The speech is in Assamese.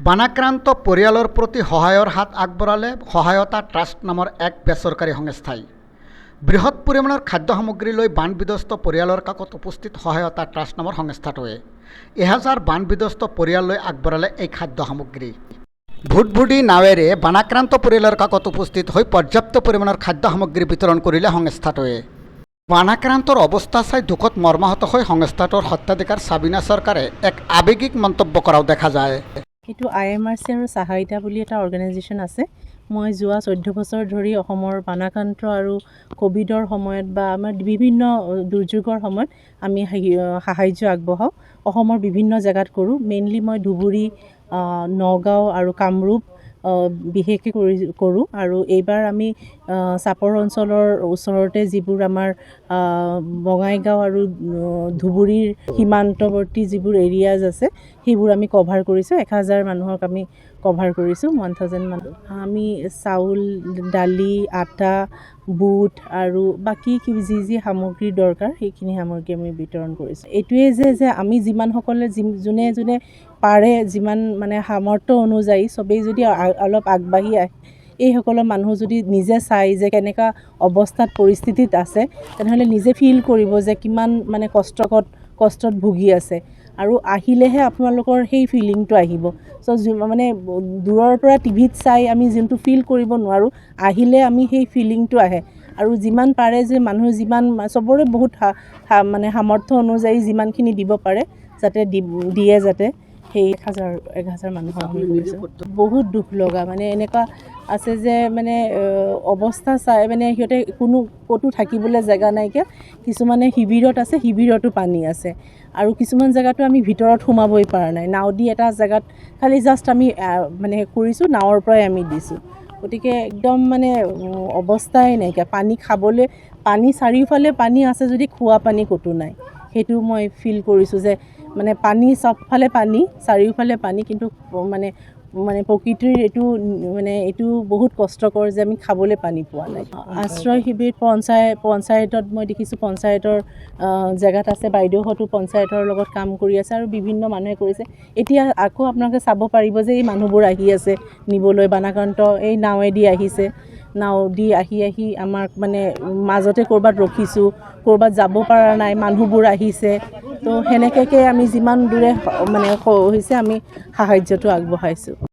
বানাক্ৰান্ত পৰিয়ালৰ প্ৰতি সহায়ৰ হাত আগবঢ়ালে সহায়তা ট্ৰাষ্ট নামৰ এক বেচৰকাৰী সংস্থাই। বৃহৎ পৰিমাণৰ খাদ্য সামগ্ৰী লৈ বান বিধ্বস্ত পৰিয়ালৰ কাষত উপস্থিত সহায়তা ট্ৰাষ্ট নামৰ সংস্থাটোৱে 1000 বান বিধ্বস্ত পৰিয়াললৈ আগবঢ়ালে এই খাদ্য সামগ্ৰী। ভুটভুটি নাৱেৰে বানাক্ৰান্ত পৰিয়ালৰ কাষত উপস্থিত হৈ পৰ্যাপ্ত পৰিমাণৰ খাদ্য সামগ্ৰী বিতৰণ কৰিলে সংস্থাটোৱে। বানাক্ৰান্তৰ অৱস্থা চাই দুখত মৰ্মাহত হৈ সংস্থাটোৰ সত্ত্বাধিকাৰ ছাবিনা চৰকাৰে এক আৱেগিক মন্তব্য কৰাও দেখা যায়। এইটো আইএমআৰচি আৰু চাহাইতা বুলি এটা অৰ্গেনাইজেশ্যন আছে। মই যোৱা 14 বছৰ ধৰি অসমৰ বানাক্ৰান্ত আৰু ক'ভিডৰ সময়ত বা আমাৰ বিভিন্ন দুৰ্যোগৰ সময়ত আমি সাহাৰ্য আগবঢ়াওঁ। অসমৰ বিভিন্ন জেগাত কৰোঁ। মেইনলি মই ধুবুৰী, নগাঁও আৰু কামৰূপ বিশেষকৈ কৰোঁ। আৰু এইবাৰ আমি চাপৰ অঞ্চলৰ ওচৰতে যিবোৰ আমাৰ বঙাইগাঁও আৰু ধুবুৰীৰ সীমান্তৱৰ্তী যিবোৰ এৰিয়াজ আছে, সেইবোৰ আমি কভাৰ কৰিছোঁ। 1000 মানুহক আমি কভাৰ কৰিছোঁ, 1000 মানুহ। আমি চাউল, দালি, আটা, বুট আৰু বাকী যি যি সামগ্ৰীৰ দৰকাৰ, সেইখিনি সামগ্ৰী আমি বিতৰণ কৰিছোঁ। এইটোৱে যে আমি যিমানসকলে যোনে যোনে পাৰে, যিমান মানে সামৰ্থ্য অনুযায়ী চবেই যদি অলপ আগবাঢ়ি আহে, এইসকলৰ মানুহ যদি নিজে চাই যে কেনেকুৱা অৱস্থাত পৰিস্থিতিত আছে, তেনেহ'লে নিজে ফিল কৰিব যে কিমান মানে কষ্টত ভুগি আছে। আৰু আহিলেহে আপোনালোকৰ সেই ফিলিংটো আহিব। চ' মানে দূৰৰ পৰা টিভিত চাই আমি যোনটো ফিল কৰিব নোৱাৰোঁ, আহিলে আমি সেই ফিলিংটো আহে। আৰু যিমান পাৰে যে মানুহ যিমান চবৰে বহুত মানে সামৰ্থ্য অনুযায়ী যিমানখিনি দিব পাৰে যাতে দিয়ে, যাতে সেই 1000 মানুহক আমি কৰিছোঁ। বহুত দুখ লগা, মানে এনেকুৱা আছে যে মানে অৱস্থা চাই মানে সিহঁতে কোনো ক'তো থাকিবলৈ জেগা নাইকিয়া। কিছুমানে শিবিৰত আছে, শিবিৰতো পানী আছে। আৰু কিছুমান জেগাতো আমি ভিতৰত সোমাবই পৰা নাই। নাও দি এটা জেগাত খালি জাষ্ট আমি মানে কৰিছোঁ, নাৱৰ পৰাই আমি দিছোঁ। গতিকে একদম মানে অৱস্থাই নাইকিয়া। পানী খাবলৈ পানী, চাৰিওফালে পানী আছে যদি খোৱা পানী ক'তো নাই। সেইটো মই ফিল কৰিছোঁ যে মানে পানী চবফালে পানী, চাৰিওফালে পানী, কিন্তু মানে মানে প্ৰকৃতিৰ এইটো মানে এইটো বহুত কষ্টকৰ যে আমি খাবলৈ পানী পোৱা নাই। আশ্ৰয় শিবিৰ পঞ্চায়তত মই দেখিছোঁ, পঞ্চায়তৰ জেগাত আছে। বাইদেউহঁতো পঞ্চায়তৰ লগত কাম কৰি আছে আৰু বিভিন্ন মানুহে কৰিছে। এতিয়া আকৌ আপোনালোকে চাব পাৰিব যে এই মানুহবোৰ আহি আছে নিবলৈ। বানাক্ৰান্ত এই নাৱেদি আহিছে। নাও দি আহি আহি আমাক মানে মাজতে ক'ৰবাত ৰখিছোঁ, ক'ৰবাত যাব পৰা নাই, মানুহবোৰ আহিছে। তো সেনেকুৱাকৈ আমি যিমান দূৰে মানে হৈছে আমি সাহাৰ্যটো আগবঢ়াইছোঁ।